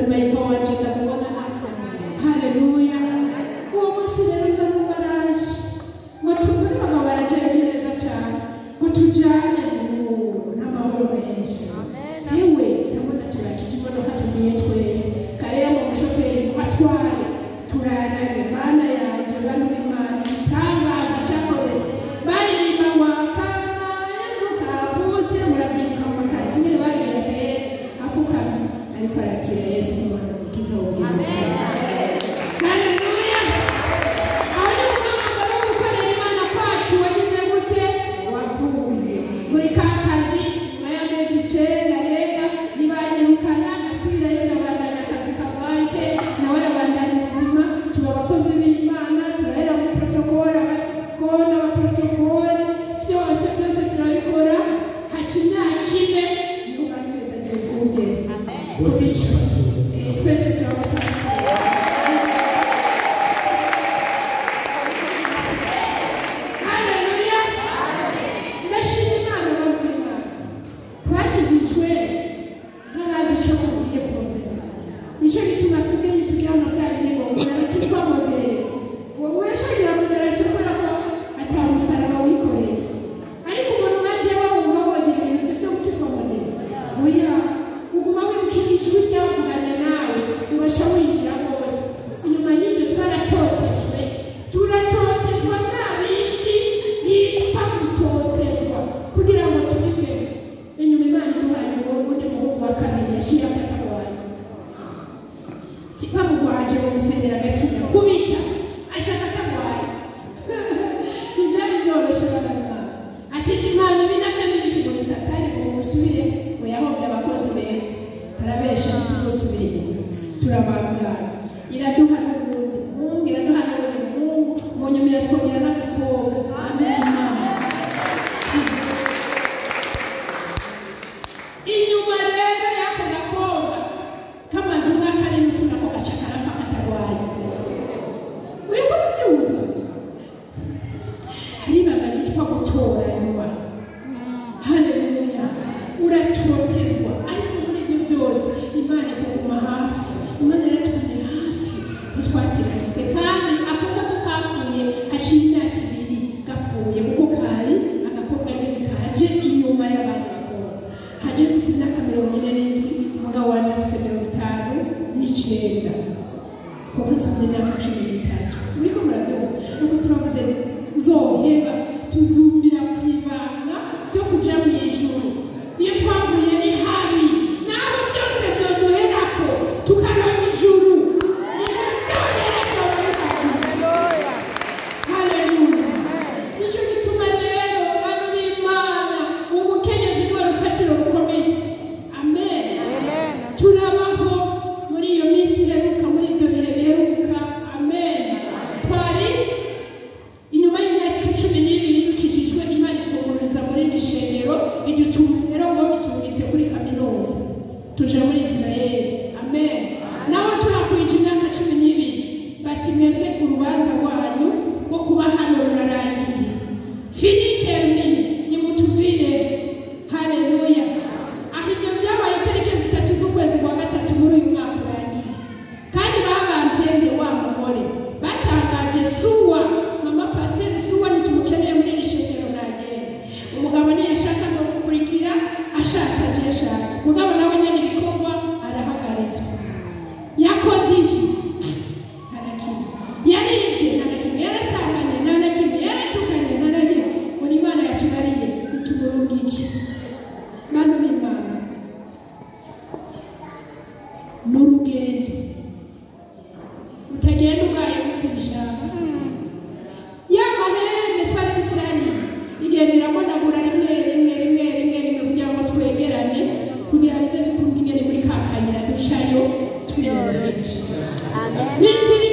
Mayiva wanje ndamubona hano. Haleluya. Uwo munsi rero nza numva araje ngo tubone abagabo barajaye ni neza cyane ngo tujane n'amahoro menshi. Yewe ndabona turakije imodoka tugiye twese, Kareya mu mushoferi ngo atware, turarayo. Mana yanjye, bantu b'Imana, igitangaza cyakoretse. Baririmba ngo akana Yezu kavutse, murabyibuka mu makazi nyine babigira kera, apfukamye ariko arakira Yesu nk'umwana mukiza w'ubugingo. Haleluya. Aho ni umuhamagaro wo gukorera Imana kwacu wagize gute? Wavuye muri ka kazi nyuma y'amezi 9 arenga, ntibanyirukana, nasubirayo ndabandanya akazi ka banke, nawe arabandanya ubuzima, tuba abakozi b'Imana, turahera muri protokole, abakona abaprotokole, byose byose turabikora. Haca imyaka 4 niho banezaniye ubwungere. Bose pastor. Twese turabapasiteri. Haleluya. Ndashima Imana, bantu b'Imana. Twakijijwe nk'abazi ico mugiye kurondera. Nico gituma twebwe ntitugira ngo bya bindi ngo urakizwa modere. Wowe urashagira moderation kubera ko ata musaraba wikoreye. Ariko umuntu nka jewe wumva wogira ibintu byo gukizwa modere. Oya, uguma wibuka ijwi ryavuganye nawe, ugaca winjira rwose. Inyuma y'ibyo twaratotejwe, turatotezwa bwa bindi byitwa gutotezwa kugira ngo tubivemo. Inyuma Imana iduhaye uwundi muhungu wa kabiri yaciye afata wanjye. Bamugwaje bamusengera agakira kubita ashaka atagwaye. Ntibyari byoroshye bana. Ati Imana ibi nabyo n'ibiki ngo ni Satani ngo musubire ngo yahombye abakozi beza. Tarabesha ntituzosubira inyuma. Turabandanya. Iraduha n'ubundi muhungu, iraduha n'ubundi muhungu, mu nyuma iratwongera n'agakobwa. Amen. Imana. Inyuma rero y'ako gakobwa kamaze umwaka n'inusu nako gaca karapfa katagwaye. Uriko urabyumva? Hari ibanga ryitwa gutoranywa. Haleluya. Uratotezwa ariko muri ibyo byose Imana ikuguma hafi. Imana yaratugumye hafi ntitwakiranitse, kandi ako koko kapfuye haciye imyaka 2 gapfuye, kuko kari agakobwa nyine kaje inyuma y'abandi bakobwa. Haje mfise imyaka 47, umugabo wanje afise 59, kuko nsumye imyaka 13. Muriko murabyumva? Nuko turavuze zoheba tuzumbira ku ibanga ryo kuja mu ijuru. Iyo twavuye ni habi, naho byose byoduherako tukaronka ijuru. Ni byonyine byoba bihagije. Haleluya. Nicyo gituma rero bantu b'Imana, ubukenyezi ni urufatiro rukomeye. Amen. Turabaho muri iyo minsi iheruka, muri ibyo bihe biheruka. Amen. Twari inyuma y'imyaka 12 dukijijwe, Imana itwungururiza muri iri shengero, idutuma rero ngo bitungitse kuri kaminuza. Tuje muri Israel. Amen. Naho turakwije imyaka 12, bati mwebwe urubanza rwanyu rwo kuba hano rurarangiye. Fini termine, nimutuvire. Haleluya. Aho ibyo byabaye itariki 3 z'ukwezi kwa 3 muri uyu mwaka urangiye. Kandi babambye nde wa mugore batangaje Suwa, mama pasiteri Suwa ntitumukeneye muri iri shengero nagenda. Umugabo ntiyashaka zo gukurikira, ashatse aje ashaka. Mugabo nawe nyene ibikorwa arahagarizwa. Yakoze iki? Nta na kimwe. Yaribye nta na kimwe, yarasambanye nta na kimwe, yaratukanye nta na kimwe. Ngo ni Imana yatubariye ntitumuronke. Bantu b'Imana, ni urugendo utagenda ubwaye nk'uko ubishaka. Ya mahembe twari dufitanye igenda irabonagura rimwe rimwe rimwe rimwe rimwe kugira ngo twegerane, kugira bize bikunde ingene muri ka kayira ducayo twiyoroheje. Ni inzira